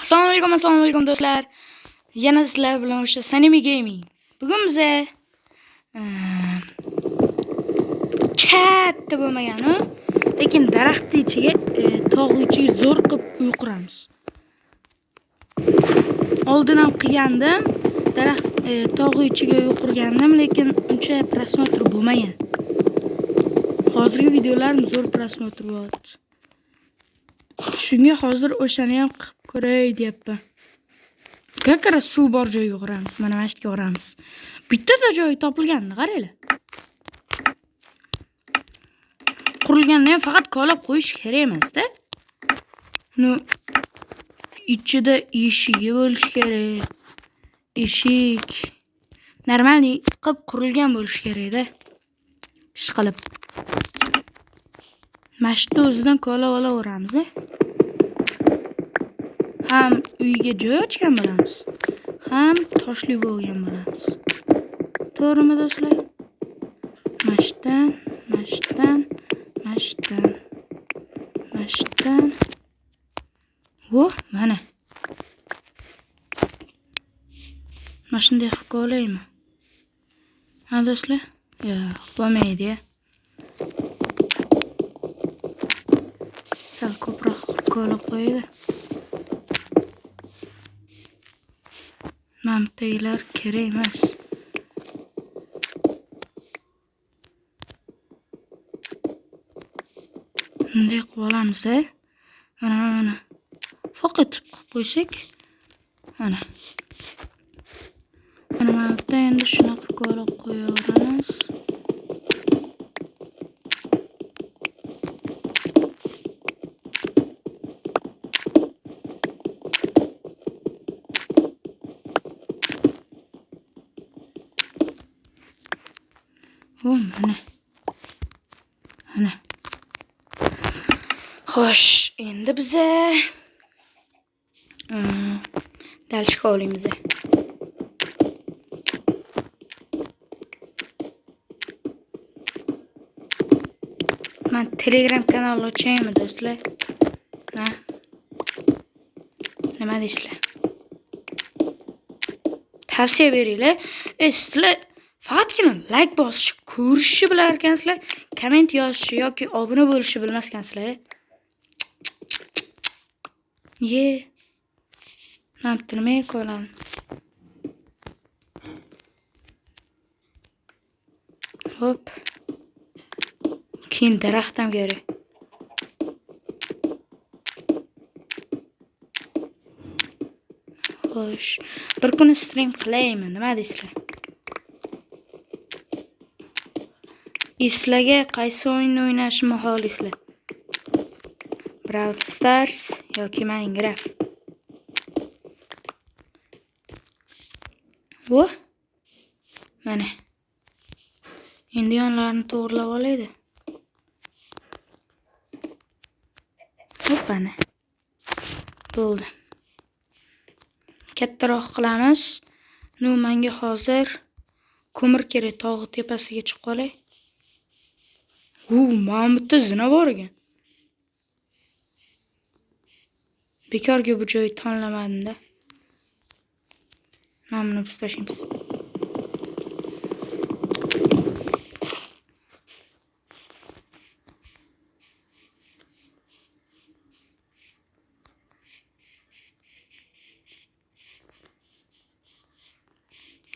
Assalomu alaykum, assalomu alaykum do'stlar. Yana sizlar bilan o'sha Sanimi Gaming. Bugun biza katta bo'lmagani, lekin daraxtning ichiga, tog' ichiga zo'r qilib uy quramiz. Oldin ham qilgandim, daraxt tog' ichiga uy qurgandim, lekin uncha prosmotr bo'lmagan. Hozirgi videolarim zo'r prosmotr bo'lyapti. Shunga hozir o'shani ham qilib ko'ray deyapman. Как раз suv bor joyga quramiz. Mana shu yerga quramiz. Bittada joyi topilganini qaranglar. Qurilganda ham faqat kolab qo'yish kerak emas-da. Ну, ichida eshigi bo'lishi kerak. Eshik normalniy qilib qurilgan bo'lishi kerak-da. Ish qilib. Mana shu yerda o'zidan kolab olaveramiz. Ham uyga joy ochgan bo'lamiz, ham toshli bo'lgan bo'lamiz. To'g'rimi do'stlar? Mashdan, mashdan, mashdan, mashdan. O, mana. Mana shunday qilib ko'raymi? Ha do'stlar? Yo'q, bo'lmaydi. Sal ko'proq qilib ko'rib qo'ydi. Mamtagilar kerak emas. Bunday qilib olamiz, mana mana. Faqat qilib qo'ysak, mana. Mana mana bitta endi shunaqa qilib qo'yaveramiz. O, mana. Mana. Xo'sh, endi biza dalchika olamiz. Men Telegram kanal ochaymi do'stlar? Ha? Nima deysizlar? Tavsiya beringlar. Sizlar faqatgina like bosishni, ko'rishni bilar ekansizlar, komment yozishni yoki obuna bo'lishni bilmas ekansizlar. Ye. Nima nimaga ko'raman? Hop. Keyin daraxt ham kerak. Xo'sh, bir kuni stream qilaymi? Nima deysizlar? Sizlarga qaysi o'yinni o'ynashimni xohlaysizlar? Brawl Stars yoki Minecraft? Bu mana. Endi yonlarini to'g'rilab olaydi. Hop, mana. Bo'ldi. Kattaroq qilamiz. Nu menga hozir ko'mir kerak, tog' tepasiga chiqib olay. U, mana bu yerda zina bor ekan. Bekorga bu joyni tanlamadim-da. Mana buni biz tashlaymiz.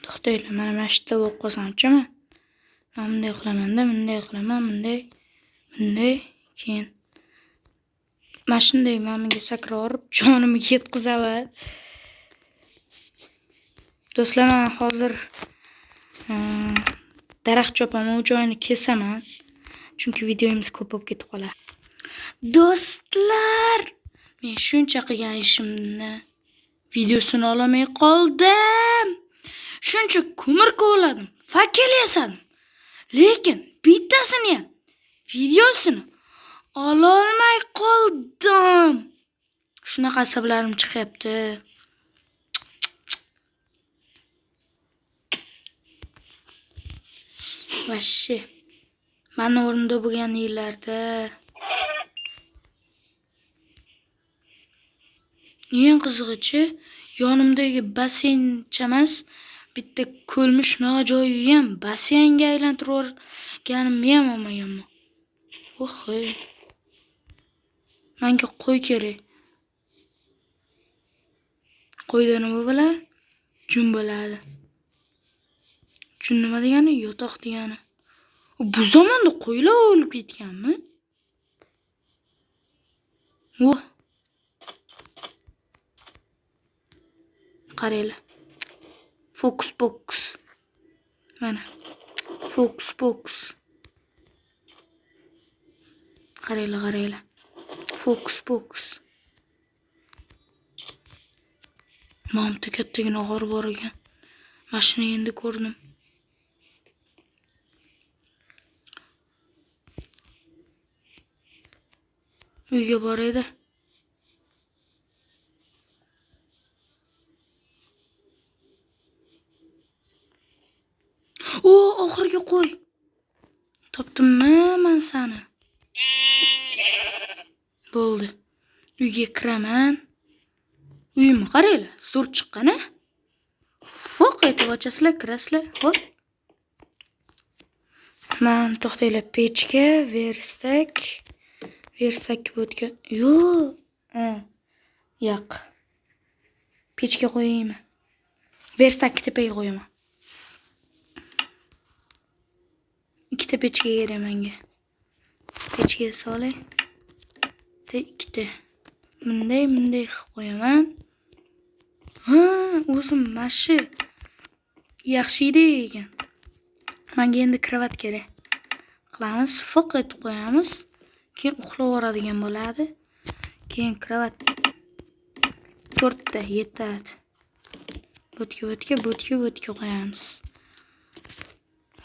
To'xtanglar, mana shu yerda bo'lib qolsamchi men. Mana bunday qilaman-da, bunday qilaman, bunday, bunday, keyin mana shunday mana bunga sakravorib jonimni yetkazaman. Do'stlar, men hozir daraxt chopaman, u joyini kesaman. Chunki videomiz ko'p bo'lib ketib qoladi. Do'stlar, men shuncha qilgan ishimni videosini olmay qoldim. Shuncha ko'mir kovladim, fakel yasadim. Lekin bittasini ham videosini ololmay qoldim. Shunaqa asablarim chiqyapti. Vashshi. Mani o'rnimda bo'lgan yillarda Eng qizig'ichi, yonimdagi basseyncha emas, bitta ko'lni shunaqa joyi ham basseynga aylantirib yuborganimni ham olmaganman. Oho. Menga qo'y kerak. Qo'yda nima bo'ladi? Jun bo'ladi. Jun nima degani? Yotoq degani. Bu zamonda qo'ylar o'lib ketganmi? Voh. Qaranglar. Fokus pokus. Mana. Fokus pokus. Qaranglar, qaranglar. Fokus pokus. Mamta kattagina g'or bor ekan. Mana shuni endi ko'rdim. Uyga borayda. O, oxirgi qo'y. Topdimmi men seni? Bo'ldi. Uyga kiraman. Uyimni qaranglar, zo'r chiqqan a? Foq etib ochasizlar, kirasizlar. Hop. Man to'xtanglar, pechka, verstak. Verstak bu yerga. Yo'q. Ha. Yo'q. Pechka qo'yaymi? Verstak tepaga qo'yaman. Ikkita pechka kerak menga. Pechka solay. Bitta, ikkita. Bunday, bunday qilib qo'yaman. Ha, o'zim mana shu yaxshi ideya ekan. Menga endi kravat kerak. Qilamiz, foq etib qo'yamiz. Keyin uxlavoradigan bo'ladi. Keyin kravat 4 ta yetadi. Bo'tga, bo'tga, bo'tga, bo'tga qo'yamiz.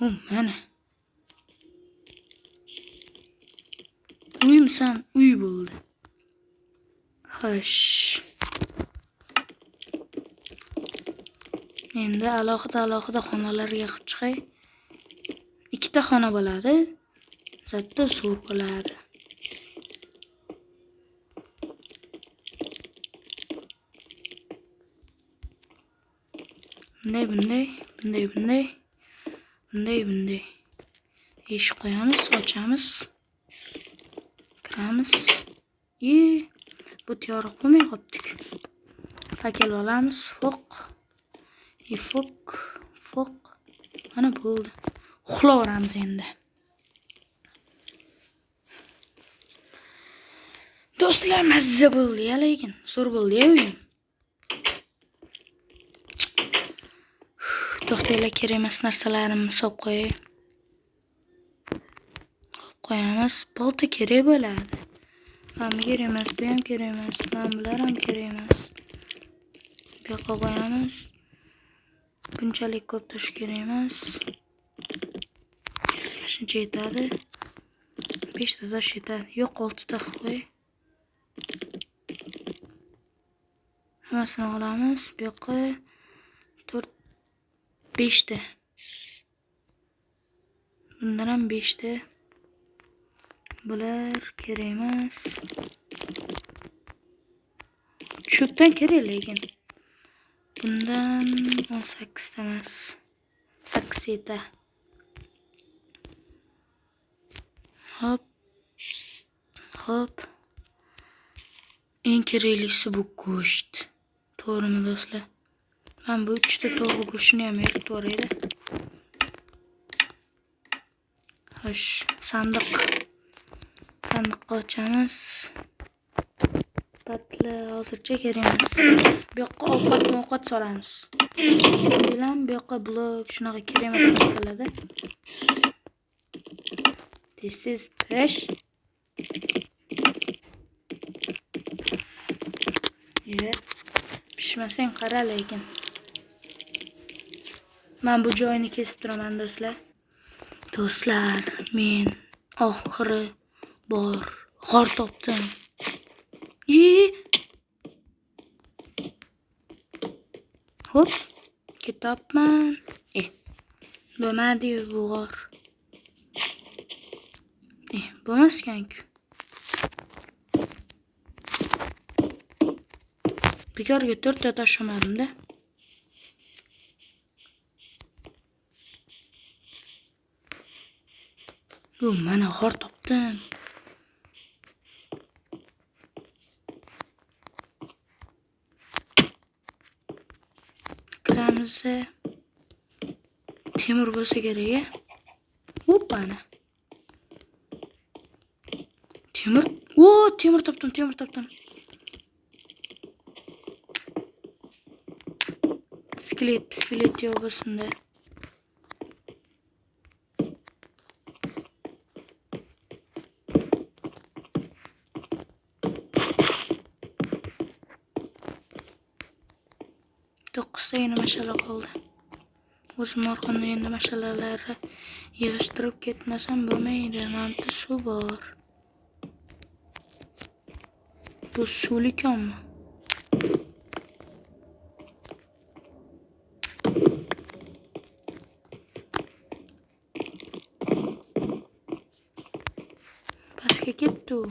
U mana. Uyimsan, uy bo'ldi. Xo'sh. Endi alohida alohida xonalarga qilib chiqay. Ikkita xona bo'ladi. Zatda zo'r bo'ladi. Bunday, bunday, bunday, bunday, bunday, bunday. Eshik qo'yamiz, ochamiz. Kiramiz. Bu yorug' bo'lmay qolibdi. Fakel olamiz, foq. Foq, foq. Mana bo'ldi. Uxlaveramiz endi. Do'stlar, mazza bo'ldi-ya, lekin zo'r bo'ldi-ya uyim. To'xtanglar, kerak emas narsalarimni solib qo'yay. Qo'yib qo'yamiz. Bolta kerak bo'ladi. Mana bu kerak emas, bu ham kerak emas, mana bular ham kerak emas. Bu yoqqa qo'yamiz. Bunchalik ko'p tosh kerak emas. Shuncha yetadi. 5 ta tosh yetadi. Yo'q, 6 ta qo'y. Hammasini olamiz. Bu yoqqa 4 5 ta. Bundan ham 5 ta. Bular kerak emas. Cho'pdan kerak lekin. Bundan 18 ta emas. 8 ta. Hop. Hop. Eng keraklisi bu go'sht. To'g'rimi do'stlar? Men bu 3 ta tovuq go'shtini ham yeritib yuborayda. Xo'sh, sandiq. Sandiqqa ochamiz. Patla hozircha kerak emas. Bu yoqqa ovqat solamiz. Bilan bu yoqqa blok shunaqa kerak emas narsalarda. Tez-tez pish. Pishmasang qara lekin. Men bu joyini kesib turaman do'stlar. Do'stlar, men oxiri bor g'or topdim. Hop, ketapman. Bo'lmadi bu g'or. Bo'lmas ekan-ku. Bekorga 4 ta tashlamadim-da. Bu mana g'or topdim. Kiramiz. Temir bo'lsa kerak-a. Opana. Temir. O, temir topdim, temir topdim. Skelet, skelet yo'q bo'lsin-da. To'qqiztagina mashala qoldi. O'zim orqamda endi mashalalarni yig'ishtirib ketmasam bo'lmaydi. Mana bu suv bor. Bu suvli konmi? Pastga ketdi u.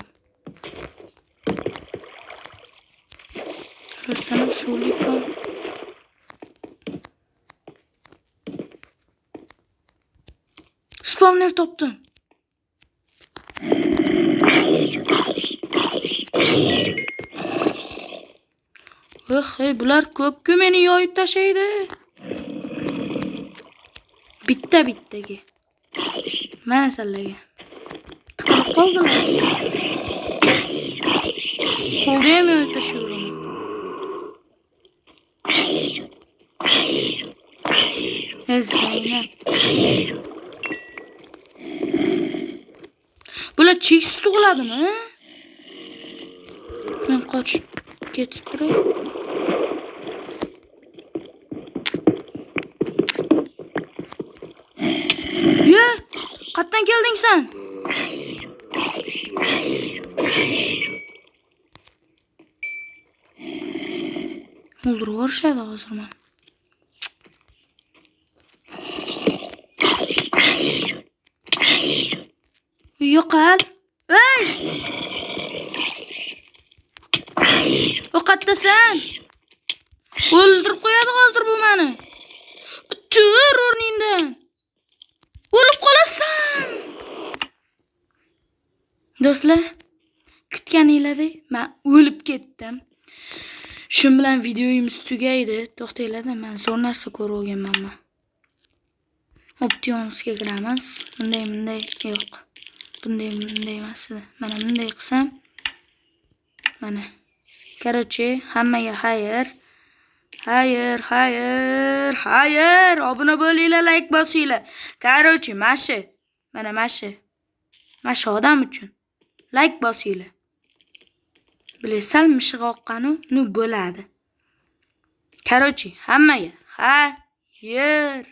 Rostdan ham suvli kon. Spawner topdim. Hey, bular ko'p-ku meni yoyib tashlaydi. Bitta bittaga. Mana sallaga. Tiqilib qoldilar. Qo'lda ham yoyib tashlayveraman. Ey Zaynab. Bular cheksiz tug'iladimi? Men qochib ketib turay. Ye, qayerdan kelding sen? O'ldirib yuborishadi hozir meni. Yo'qol. Ey! O qayerdasan? O'ldirib qo'yadi hozir bu meni. Tur o'rningdan. O'lib qolasan. Do'stlar, kutganinglardek men o'lib ketdim. Shu bilan videomiz tugaydi. To'xtanglar, men zo'r narsa ko'rib olganman. Optionsga kiramiz. Bunday bunday yo'q. Bunday bunday emas edi. Mana bunday qilsam mana. Короче, hammaga xayr. Xayr, xayr, xayr. Obuna bo'linglar, like bosinglar. Короче, mashi. Mana mashi. Mashi odam uchun like bosinglar. Bilasal mishiq oqqani, nu bo'ladi. Короче, hammaga xayr.